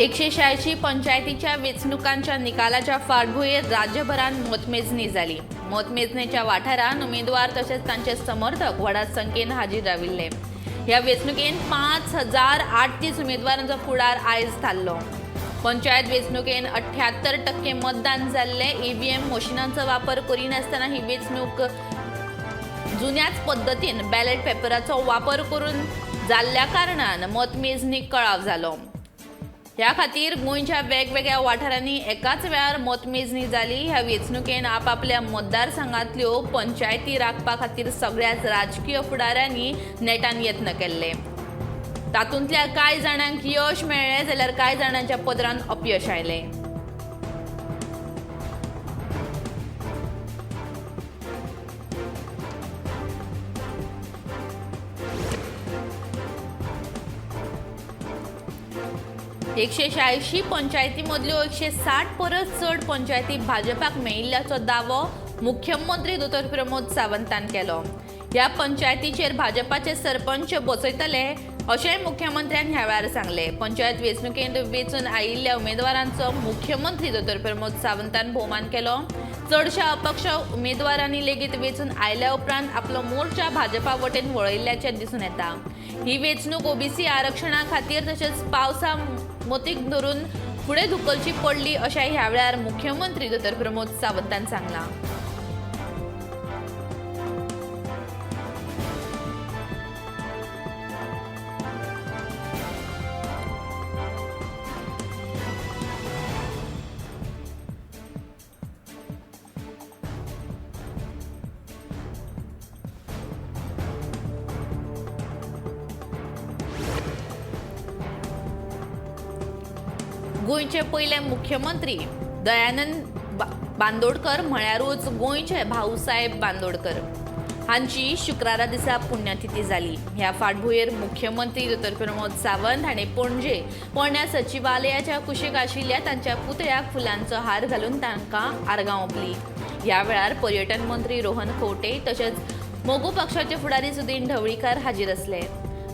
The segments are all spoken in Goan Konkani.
186 पंचायतीच्या वेंचणुकांच्या निकालाच्या फाटभुंयेर राज्यभरांत मतमेजणी जाली. मतमेजणेच्या वाठारांत उमेदवार तशेंच तांचे समर्थक व्हडा संख्येन हाजीर राविल्ले. ह्या वेंचणुकेंत 5038 उमेदवारांचो फुडार आयज थारलो. पंचायत वेंचणुकेंत 78% मतदान जाल्लें. ईव्हीएम मशिनांचो वापर करिनासतना ही वेंचणूक जुन्याच पद्दतीन बॅलेट पेपराचो वापर करून जाल्ल्या कारणान मतमेजणीक कळाव जालो. ह्या खातीर गोंयच्या वेगवेगळ्या वाठारांनी एकाच वेळार मतमेजणी जाली. ह्या वेंचणुकेन आपापल्या मतदारसंघांतल्यो पंचायती राखपा खातीर सगळ्याच राजकीय फुडाऱ्यांनी नेटान यत्न केल्ले. तातूंतल्या कांय जाणांक यश मेळ्ळें जाल्यार कांय जाणांच्या पदरान अपयश आयलें. 186 पंचायती मदल्यो 160 परस चड पंचायती भाजपाक मेळिल्ल्याचो दावो मुख्यमंत्री दोतोर प्रमोद सावंतान केलो. ह्या पंचायतीचेर भाजपाचे सरपंच बसयतले अशेंय मुख्यमंत्र्यान ह्या वेळार सांगलें. पंचायत वेंचणुकेंत वेंचून आयिल्ल्या उमेदवारांचो मुख्यमंत्री दोतोर प्रमोद सावंतान भोवमान केलो. चडशा अपक्ष उमेदवारांनी लेगीत वेंचून आयल्या उपरांत आपलो मोर्चा भाजपा वटेन वळयल्ल्याचें दिसून येता. ही वेंचणूक ओबीसी आरक्षणा खातीर तशेंच पावसा मोतीक धरून फुडें धुकलची पडली अशें ह्या वेळार मुख्यमंत्री दोतोर प्रमोद सावंतान सांगलां. गोंयचे पयले मुख्यमंत्री दयानंद बांदोडकर म्हळ्यारूच गोंयचे भाऊसाहेब बांदोडकर हांची शुक्रारा दिसा पुण्यतिथी जाली. ह्या फाटभुंयेर मुख्यमंत्री दोतोर प्रमोद सावंत हांणी पणजे पोरण्या सचिवालयाच्या कुशीक आशिल्ल्या तांच्या पुतळ्याक फुलांचो हार घालून तांकां आर्गां ओंपली. ह्या वेळार पर्यटन मंत्री रोहन खंवटे तशेंच मगो पक्षाचे फुडारी सुदीन ढवळीकार हाजीर आसले.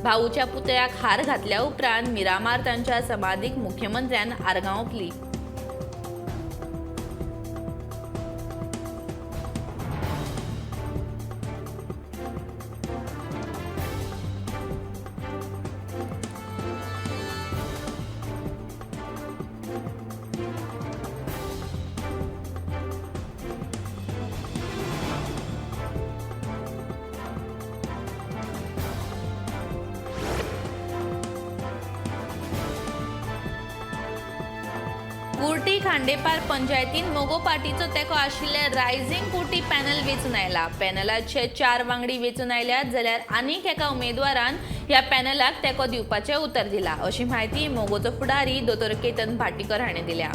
भाऊच्या पुतळ्याक हार घातल्या उपरांत मिरामार तांच्या समाधीक मुख्यमंत्र्यान आर्गां ओंपली. कुर्टी खांडेपार पंचायतीन मगो पार्टीचो तेंको आशिल्ले रायझिंग कुर्टी पॅनल वेंचून आयला. पॅनलाचे 4 वांगडी वेंचून आयल्यात जाल्यार आनीक एका उमेदवारान ह्या पॅनलाक तेंको दिवपाचें उतर दिला अशी म्हायती मगोचो फुडारी दोतोर केतन भाटीकर हाणें दिल्या.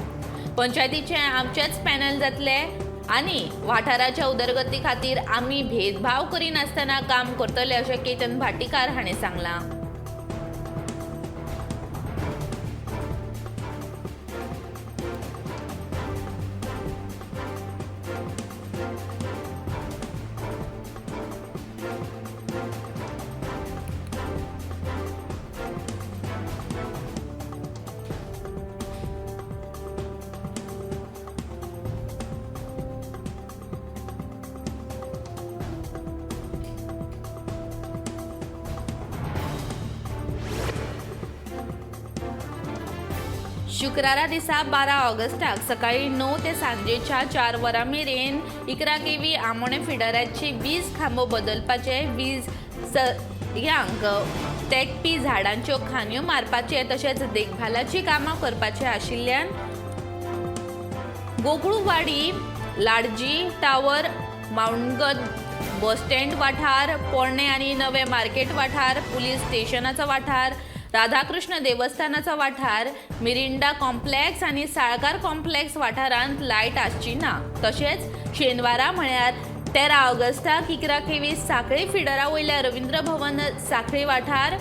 पंचायतीचें आमचेंच पॅनल जातलें आनी वाठाराच्या उदरगती खातीर आमी भेदभाव करिनासतना काम करतले अशें केतन भाटीकार हाणें सांगलां. शुक्रारा दिसा 12 ऑगस्टाक सकाळीं 9 ते सांजेच्या 4 वरां मेरेन 11 केव्ही आमोणें फिडराची वीज खांबो बदलपाचे, वीज सऱ्यांक तेंकपी झाडांच्यो खांदयो मारपाचे तशेंच देखभालाची कामां करपाचे आशिल्ल्यान Gokulwadi, Ladji tower, Mountgad bus stand वाठार, पोरणे आनी नवे मार्केट वाठार, पुलीस स्टेशनाचो वाठार, राधाकृष्ण देवस्थानाचो वाठार, मिरिंडा कॉम्प्लेक्स आनी साळकार कॉम्प्लेक्स वाठारांत लायट आसची ना. तशेंच शेनवारा म्हळ्यार 13 ऑगस्टाक 11 केव्ही सांखळी फिडरा वयल्या रवींद्र भवन सांखळी वाठार,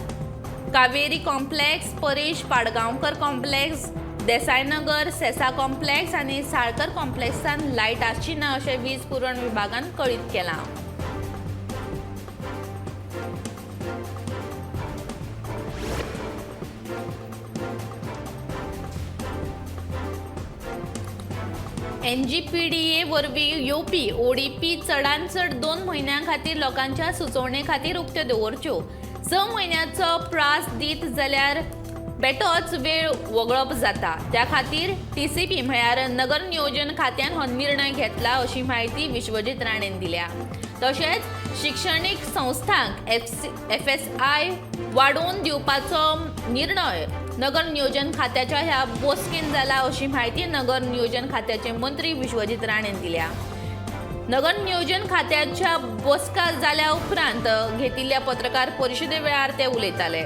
Kaveri complex, Paresh Padgaonkar complex, Desainagar, Sesa complex आनी साळकर कॉम्प्लेक्सान लायट आसची ना अशें वीज पुरवण विभागान कळीत केलां. एनजीपीडीए वरवीं येवपी ओडीपी चडांत चड 2 म्हयन्यां खातीर लोकांच्या सुचोवणे खातीर उक्त्यो दवरच्यो. 6 म्हयन्याचो प्रास दीत जाल्यार बेटोच वेळ वगळप जाता. त्या खातीर टीसीपी म्हळ्यार नगर नियोजन खात्यान हो निर्णय घेतला अशी म्हायती विश्वजीत राणेन दिल्या. तशेंच शिक्षणीक संस्थांक एफएसआय वाडोवन दिवपाचो निर्णय नगर नियोजन खात्याच्या ह्या बसकेन जाला अशी म्हायती नगर नियोजन खात्याचे मंत्री विश्वजीत राणेन दिल्या. नगर नियोजन खात्याच्या बसका जाल्या उपरांत घेतिल्ल्या पत्रकार परिशदे वेळार ते उलयताले.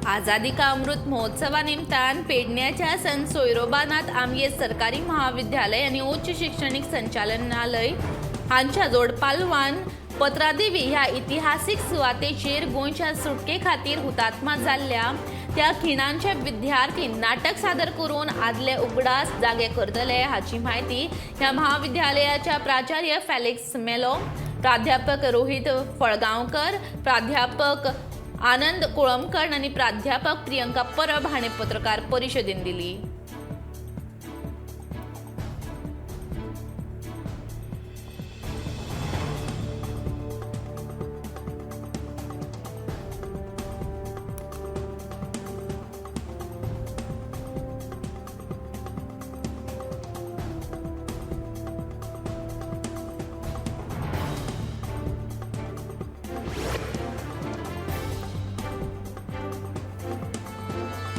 आझादी का अमृत महोत्सवा निमतान पेडण्याच्या संत सोयरोबानाथ आमगे सरकारी महाविद्यालय आनी उच्च शिक्षणीक संचालनालय हांच्या जोडपालवान पत्रादेवी ह्या इतिहासीक सुवातेचेर गोंयच्या सुटके खातीर हुतात्मा जाल्ल्या त्या खिणांचे विद्यार्थी नाटक सादर करून आदले उगडास जागे करतले हाची म्हायती ह्या महाविद्यालयाच्या प्राचार्य फेलिक्स मेलो, प्राध्यापक रोहित फळगांवकर, प्राध्यापक आनंद कोळंबकर आनी प्राध्यापक प्रियंका परब हाणें पत्रकार परिशदेन दिली.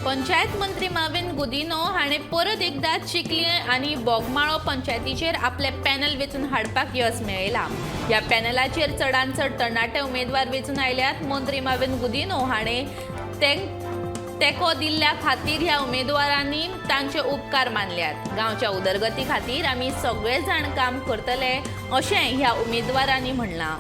पंचायत मंत्री माविन गुदिन्हो हाणें परत एकदा चिखली आनी बोगमाळो पंचायतीचेर आपलें पॅनल वेंचून हाडपाक यश मेळयलां. ह्या पॅनलाचेर चडांत चड तरणाटे उमेदवार वेंचून आयल्यात. मंत्री माविन गुदिन्हो हाणें तेंको दिल्ल्या खातीर ह्या उमेदवारांनी तांचे उपकार मानल्यात. गांवच्या उदरगती खातीर आमी सगळे जाण काम करतले अशें ह्या उमेदवारांनी म्हणलां.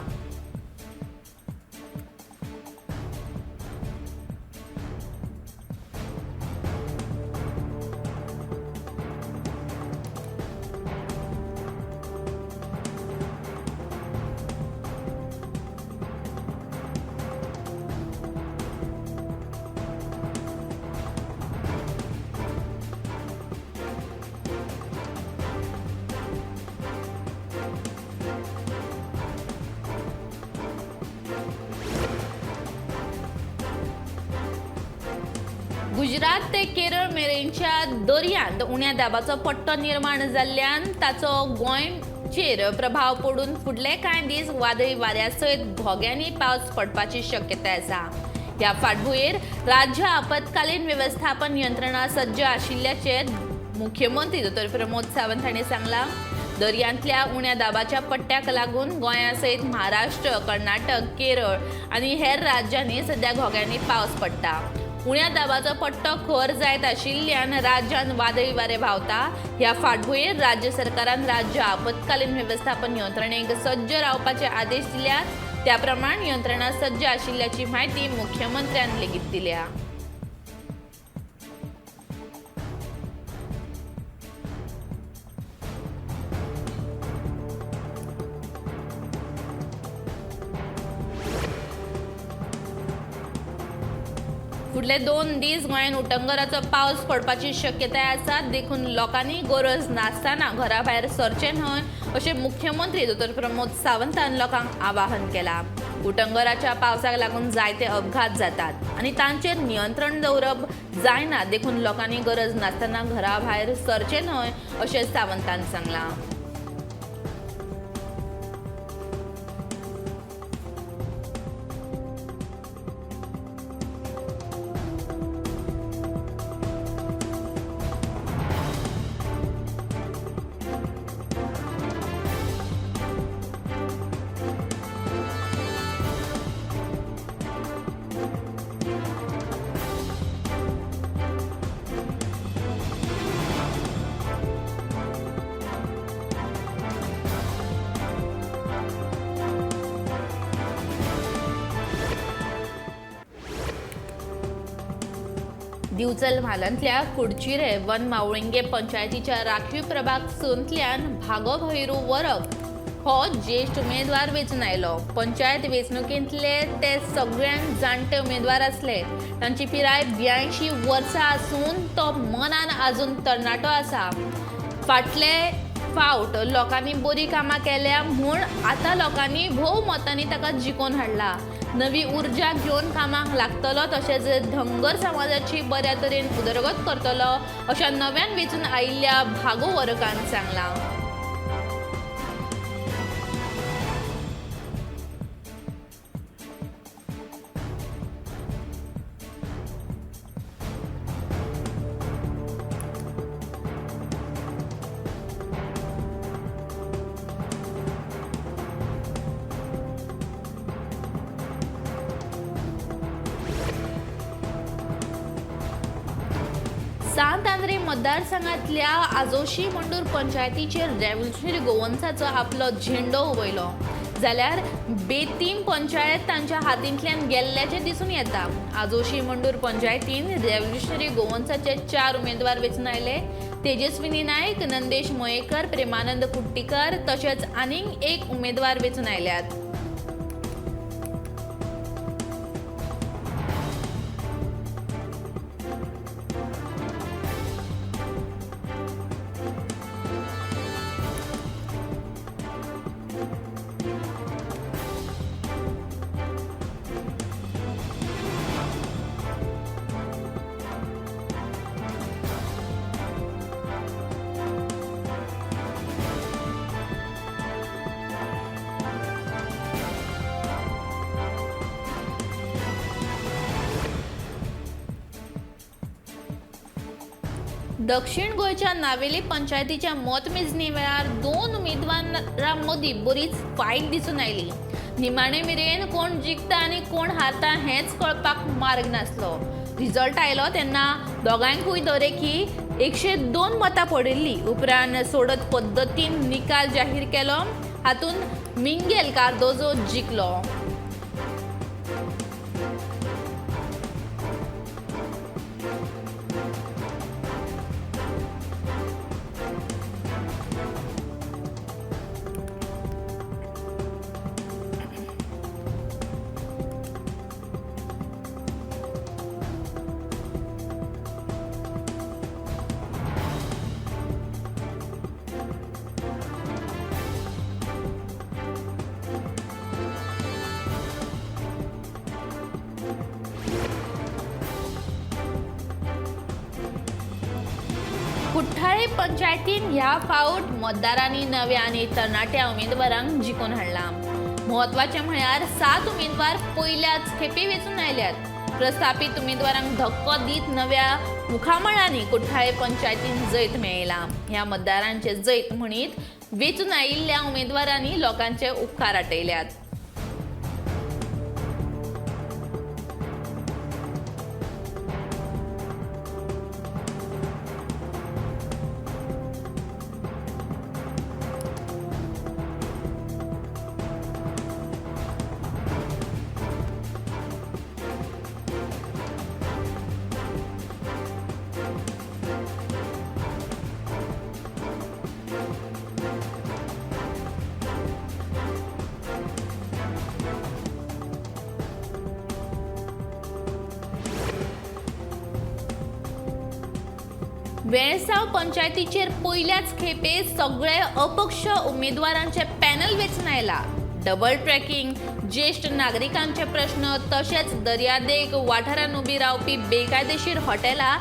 गुजरात ते केरळ मेरेनच्या दर्यांत उण्या दाबाचो पट्टो निर्माण जाल्ल्यान ताचो गोंयचेर प्रभाव पडून फुडले कांय दीस वादळी वाऱ्या सयत घोग्यांनी पावस पडपाची शक्यताय आसा. ह्या फाटभुंयेर राज्य आपत्कालीन वेवस्थापन यंत्रणा सज्ज आशिल्ल्याचें मुख्यमंत्री दोतोर प्रमोद सावंत हांणी सांगलां. दर्यांतल्या उण्या दाबाच्या पट्ट्याक लागून गोंया सयत महाराष्ट्र, कर्नाटक, केरळ आनी हेर राज्यांनी सध्या घोग्यांनी पावस पडटा. उण्या दाबाचो पट्टो खर जायत आशिल्ल्यान राज्यांत वादळी वारें व्हांवता. ह्या फाटभुंयेर राज्य सरकारान राज्य आपत्कालीन वेवस्थापन यंत्रणेक सज्ज रावपाचे आदेश दिल्यात. त्या प्रमाण यंत्रणा सज्ज आशिल्ल्याची म्हायती मुख्यमंत्र्यान लेगीत दिल्या. फुडले 2 दीस गोंयांत उटंगराचो पावस पडपाची शक्यताय आसा. देखून लोकांनी गरज नासतना घरा भायर सरचें न्हय अशें मुख्यमंत्री दोतोर प्रमोद सावंतान लोकांक आवाहन केलां. उटंगराच्या पावसाक लागून जायते अपघात जातात आनी तांचेर नियंत्रण दवरप जायना. देखून लोकांनी गरज नासतना घरा भायर सरचें न्हय अशें सावंतान सांगलां. दिवचल म्हालांतल्या कुडचिरे वन मावळिंगे पंचायतीच्या राखीव प्रभाग संतल्यान भागो भैरू वरक हो ज्येश्ठ उमेदवार वेंचून आयलो. पंचायत वेंचणुकेंतले ते सगळ्यांत जाणटे उमेदवार आसले. तांची पिराय 82 वर्सां आसून तो मनान आजून तरणाटो आसा. फाटले फावट लोकांनी बरी कामां केल्या म्हूण आतां लोकांनी भोव मतांनी ताका जिखोवन हाडला. नवी उर्जा घेवन कामाक लागतलो तशेंच धनगर समाजाची बऱ्या तरेन उदरगत करतलो अशें नव्यान वेंचून आयिल्ल्या भागो वरकान सांगलां. सांत आंद्रे मतदारसंघातल्या आजोशी मंडूर पंचायतीचेर रेव्होल्युशनरी गोवन्साचो आपलो झेंडो उबयलो जाल्यार बेतीम पंचायत तांच्या हातींतल्यान गेल्ल्याचें दिसून येता. आजोशी मंडूर पंचायतीन रेव्होल्युशनरी गोवन्साचे 4 उमेदवार वेंचून आयले. तेजस्विनी नायक, नंदेश मयेकर, प्रेमानंद कुट्टीकर तशेंच आनीक एक उमेदवार वेंचून आयल्यात. दक्षिण गोंयच्या नावेली पंचायतीच्या मतमेजणी वेळार 2 उमेदवारां मदीं बरीच फायट दिसून आयली. निमाणे मेरेन कोण जिखता आनी कोण हारता हेंच कळपाक मार्ग नासलो. रिजल्ट आयलो तेन्ना दोगांयकूय दरेकी 102 मतां पडिल्लीं. उपरांत सोडत पद्दतीन निकाल जाहीर केलो. हातूंत मिंगेल कार्दोजो जिखलो. कुठ्ठाळे पंचायतीन ह्या फावट मतदारांनी नव्या आनी तरणाट्या उमेदवारांक जिखून हाडला. म्हत्वाचें म्हळ्यार 7 उमेदवार पयल्याच खेपे वेंचून आयल्यात. प्रस्थापीत उमेदवारांक धक्को दीत नव्या मुखामळांनी कुठ्ठाळे पंचायतीन जैत मेळयलां. ह्या मतदारांचे जैत म्हणीत वेंचून आयिल्ल्या उमेदवारांनी लोकांचे उपकार आटयल्यात. वेळसांव पंचायतीचेर पयल्याच खेपे सगळे अपक्ष उमेदवारांचे पॅनल वेंचून आयला. डबल ट्रॅकिंग, ज्येश्ठ नागरिकांचे प्रश्न तशेंच दर्यादेग वाठारांत उबी रावपी बेकायदेशीर हॉटेलां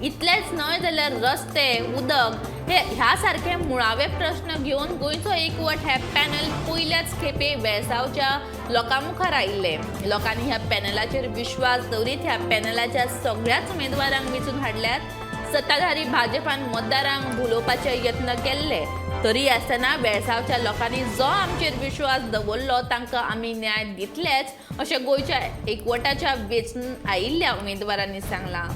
इतलेंच न्हय जाल्यार रस्ते, उदक हे ह्या सारखे मुळावे प्रश्न घेवन गोंयचो एकवट हे पॅनल पयल्याच खेपे वेळसांवच्या लोकां मुखार आयिल्ले. लोकांनी ह्या पॅनलाचेर विश्वास दवरीत ह्या पॅनलाच्या सगळ्याच उमेदवारांक वेंचून हाडल्यात. सत्ताधारी भाजपान मतदारांक भुलोवपाचे यत्न केल्ले तरी आसतना वेळसांवच्या लोकांनी जो आमचेर विश्वास दवरलो तांकां आमी न्याय दितलेच अशें गोंयच्या एकवटाच्या वेंचून आयिल्ल्या उमेदवारांनी सांगलां.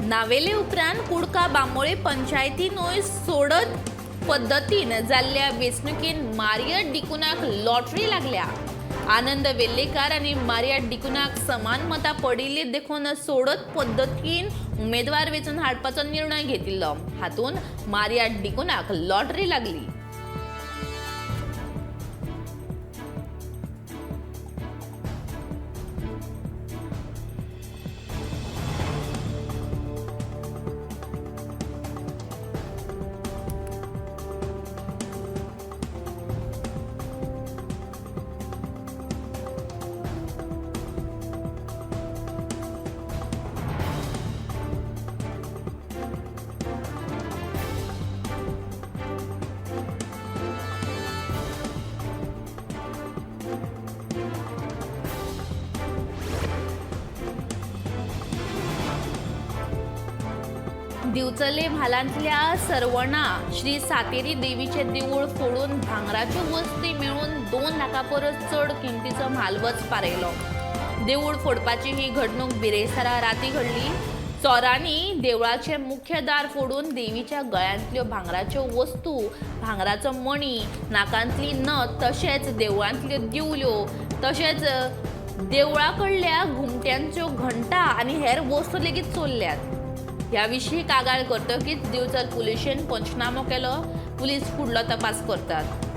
नावेले उपरांत कुडका बांबोळे पंचायतीनूय सोडत पद्दतीन जाल्ल्या वेंचणुकेन मारिया डिकुनाक लॉटरी लागल्या. आनंद वेल्लेकार आनी मारिया डिकुनाक समान मतां पडिल्ली देखून सोडत पद्दतीन उमेदवार वेंचून हाडपाचो निर्णय घेतिल्लो. हातूंत मारिया डिकुनाक लॉटरी लागली. दिवचले म्हालांतल्या सरवणा श्री सातेरी देवीचे देवूळ फोडून भांगराच्यो वस्ती मेळून 2 लाखां परस चड किमतीचो म्हालवज पारयलो. देवूळ फोडपाची ही घडणूक बिरेस्तारा राती घडली. चोरांनी देवळाचे मुख्य दार फोडून देवीच्या गळ्यांतल्यो भांगराच्यो वस्तू, भांगराचो मणी, नाकांतली नथ, तशेंच देवळांतल्यो दिवल्यो, तशेंच देवळा कडल्या घुमट्यांच्यो घंटा आनी हेर वस्तू लेगीत चोरल्यात. ह्या विशीं कागाळ करतकीच दिवचल पुलिशेन पंचनामो केलो. पुलीस फुडलो तपास करतात.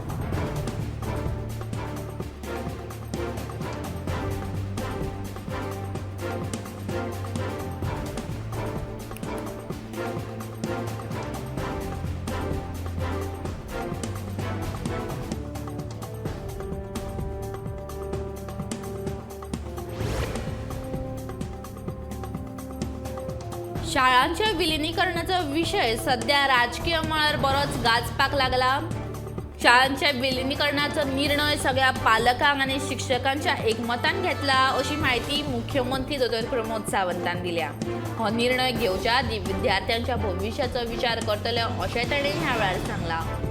शाळांच्या विलिनीकरणाचा विषय सध्या राजकीय मळार बरोच गाजपाक लागला. शाळांच्या विलिनीकरणाचो निर्णय सगळ्या पालकांक आनी शिक्षकांच्या एकमतान घेतला अशी म्हायती मुख्यमंत्री दोतोर प्रमोद सावंतान दिल्या. हो निर्णय घेवच्या आदीं विद्यार्थ्यांच्या भविश्याचो विचार करतले अशें ताणें ह्या वेळार सांगलां.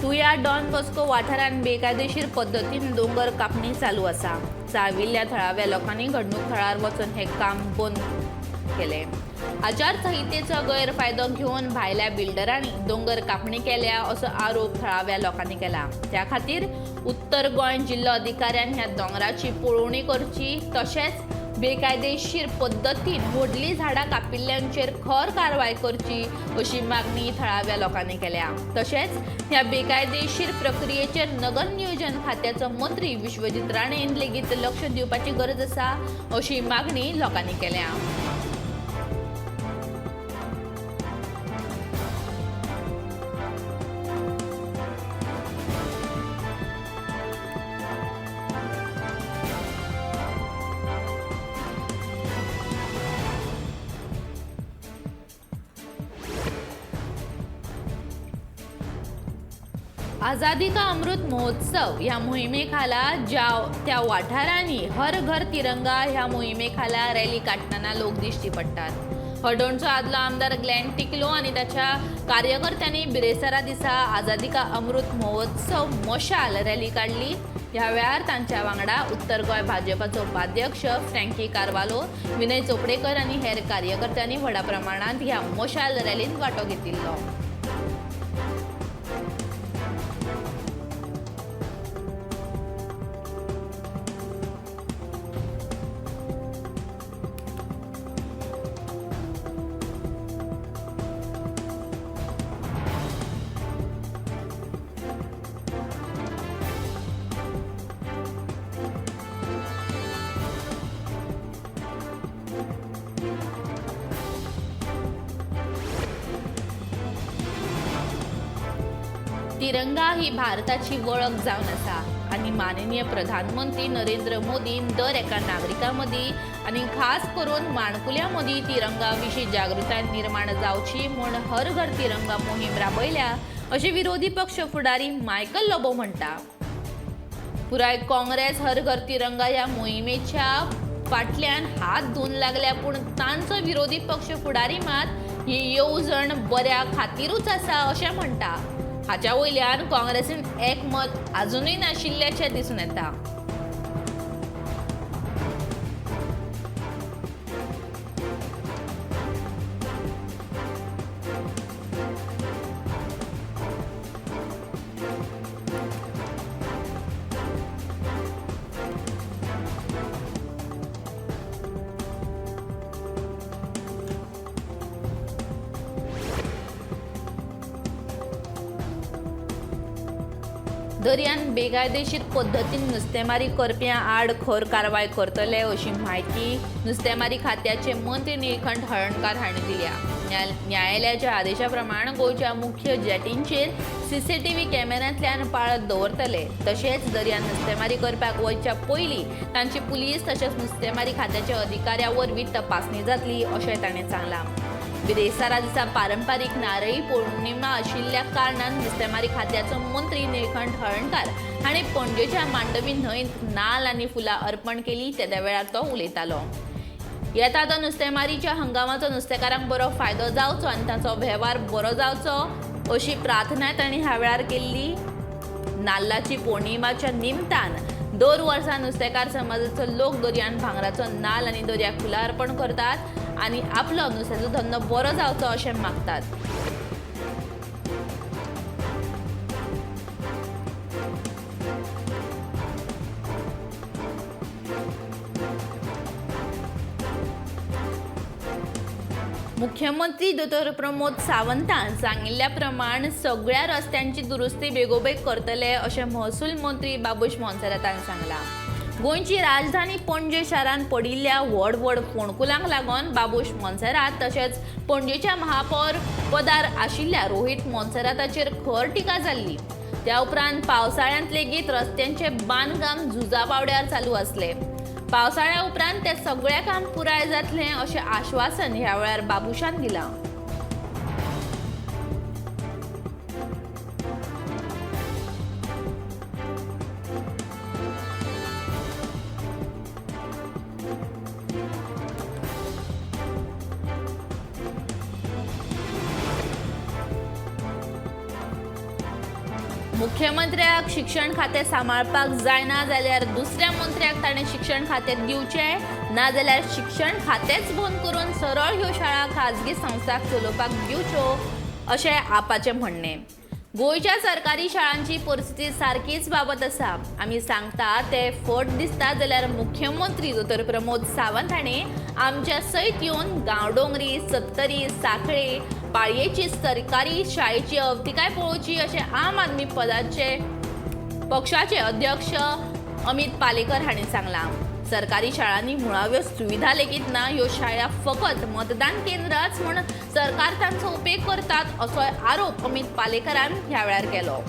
तुया डॉन बॉस्को वाठारांत बेकायदेशीर पद्दतीन दोंगर कापणी चालू आसा. चाविल्ल्या थळाव्या लोकांनी घडणूक थळार वचून हें काम बंद केलें. आचारसंहितेचो गैरफायदो घेवन भायल्या बिल्डरांनी दोंगर कापणी केल्या असो आरोप थळाव्या लोकांनी केला. त्या खातीर उत्तर गोंय जिल्लो अधिकाऱ्यान ह्या दोंगराची पळोवणी करची, तशेंच बेकायदेशीर पद्दतीन व्हडलीं झाडां कापिल्ल्यांचेर खर कारवाय करची अशी मागणी थळाव्या लोकांनी केल्या. तशेंच ह्या बेकायदेशीर प्रक्रियेचेर नगर नियोजन खात्याचो मंत्री विश्वजीत राणेन लेगीत लक्ष दिवपाची गरज आसा अशी मागणी लोकांनी केल्या. आझादी का अमृत महोत्सव ह्या मोहिमेखाला ज्या त्या वाठारांनी हर घर तिरंगा ह्या मोहिमेखाला रॅली काडटना लोक दिश्टी पडटात. हळदोणचो आदलो आमदार ग्लॅन टिकलो आनी ताच्या कार्यकर्त्यांनी बिरेस्तारा दिसा आझादी का अमृत महोत्सव मशाल रॅली काडली. ह्या वेळार तांच्या वांगडा उत्तर गोंय भाजपाचो उपाध्यक्ष फ्रँकी कार्वालो, विनय चोपडेकर आनी हेर कार्यकर्त्यांनी व्हडा प्रमाणांत ह्या मशाल रॅलींत वांटो घेतिल्लो. तिरंगा ही भारताची वळख जावन आसा आनी माननीय प्रधानमंत्री नरेंद्र मोदीन दर एका नागरिकां मदीं आनी खास करून माणकुल्या मदीं तिरंगा विशीं जागृताय निर्माण जावची म्हूण हर घर तिरंगा मोहीम राबयल्या अशें विरोधी पक्ष फुडारी मायकल लोबो म्हणटा. पुराय काँग्रेस हर घर तिरंगा ह्या मोहिमेच्या फाटल्यान हात धुवन लागल्या, पूण तांचो विरोधी पक्ष फुडारी मात ही येवजण बऱ्या खातीरूच आसा अशें म्हणटा. हाच्या वयल्यान काँग्रेसीन एकमत अजुनूय नाशिल्ल्याचें दिसून येता. दर्यान बेकायदेशीर पद्दतीन नुस्तेमारी करप्यां आड खर कारवाय करतले अशी म्हायती नुस्तेमारी खात्याचे मंत्री निळकंठ हळर्णकार हांणी दिल्या. न्यायालयाच्या आदेशा प्रमाण गोंयच्या मुख्य जेटींचेर सीसीटीव्ही कॅमेऱ्यांतल्यान पाळत दवरतले. तशेंच दर्यान नुस्तेमारी करपाक वचच्या पयलीं तांची पुलीस तशेंच नुस्तेमारी खात्याच्या अधिकाऱ्या वरवीं तपासणी जातली अशें ताणें सांगलां. बिरेस्तारा दिसा पारंपारीक नारळी पौर्णिमा आशिल्ल्या कारणान नुस्तेमारी खात्याचो मंत्री निळकंठ हळर्णकार हांणी पणजेच्या मांडवी न्हंयत नाल आनी फुलां अर्पण केली. तेद्या वेळार तो उलयतालो. येता तो नुस्तेमारीच्या हंगामाचो नुस्तेकारांक बरो फायदो जावचो आनी ताचो वेव्हार बरो जावचो अशी प्रार्थना तांणी ह्या वेळार केल्ली. नाल्लाची पौर्णिमाच्या निमतान दर वर्सा नुस्तेकार समाजाचो लोक दर्यान भांगराचो नाल आनी दर्याक फुलां अर्पण करतात आनी आपलो नुस्त्याचो धंदो बरो जावचो अशें मागतात. मुख्यमंत्री दोतोर प्रमोद सावंतान सांगिल्ल्या प्रमाण सगळ्या रस्त्यांची दुरुस्ती बेगोबेग करतले अशें महसूल मंत्री बाबूश मोन्सेरातान सांगलां. गोंयची राजधानी पणजे शारांत पडिल्ल्या व्हड व्हड फोंडकुलांक लागून बाबूश मोन्सेरात तशेंच पणजेच्या महापौर पदार आशिल्ल्या रोहित मोन्सेराताचेर खर टिका जाल्ली. त्या उपरांत पावसाळ्यांत लेगीत रस्त्यांचें बांदकाम झुजा पावड्यार चालू आसलें. पावसाळ्या उपरांत ते सगळें काम पुराय जातलें अशें आश्वासन ह्या वेळार बाबूशान दिलां. मुख्यमंत्र्याक शिक्षण खातें सांबाळपाक जायना जाल्यार दुसऱ्या मंत्र्याक ताणें शिक्षण खातें दिवचें, नाजाल्यार शिक्षण खातेंच बंद करून सरळ ह्यो शाळा खाजगी संस्थांक चलोवपाक दिवच्यो अशें आपाचें म्हणणें. गोंयच्या सरकारी शाळांची परिस्थिती सारकीच बाबत आसा. आमी सांगता ते फट दिसता जाल्यार मुख्यमंत्री दोतोर प्रमोद सावंत हाणें आमच्या सयत येवन गांवडोंगरी, सत्तरी, सांखळे, पाळयेची सरकारी शाळेची अवतिकाय पळोवची अशें आम आदमी पदाचे पक्षाचे अध्यक्ष अमित पालेकर हांणी सांगलां. सरकारी शाळांनी मुळाव्यो सुविधा लेगीत ना. ह्यो शाळा फकत मतदान केंद्रांच म्हूण सरकार तांचो उपेग करतात असो आरोप अमित पालेकरान ह्या वेळार केलो.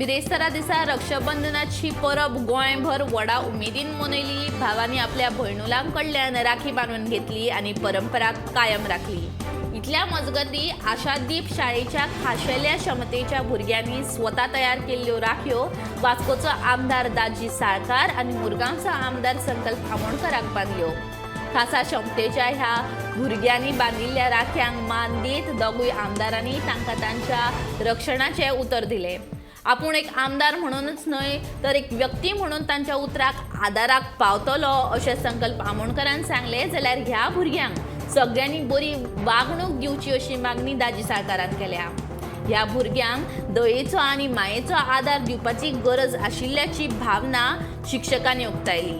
बिरेस्तारा दिसा रक्षाबंधनाची परब गोंयभर व्हडा उमेदीन मनयली. भावांनी आपल्या भयणुलां कडल्यान राखी बांदून घेतली आनी परंपरा कायम राखली. इतल्या मजगती आशादीप शाळेच्या खाशेल्या क्षमतेच्या भुरग्यांनी स्वता तयार केल्ल्यो राखयो वास्कोचो आमदार दाजी साळकार आनी मुरगांवचो आमदार संकल्प आमोणकराक बांदल्यो. खासा क्षमतेच्या ह्या भुरग्यांनी बांदिल्ल्या राख्यांक मान दीत दोगूय आमदारांनी तांकां तांच्या रक्षणाचें उतर दिलें. आपूण एक आमदार म्हणूनच न्हय तर एक व्यक्ती म्हणून तांच्या उतराक आदाराक पावतलो अशें संकल्प आमोणकरान सांगलें. जाल्यार ह्या भुरग्यांक सगळ्यांनी बरी वागणूक दिवची अशी मागणी दाजी साळकारान केल्या. ह्या भुरग्यांक दयेचो आनी मायेचो आदार दिवपाची गरज आशिल्ल्याची भावना शिक्षकांनी उक्तायली.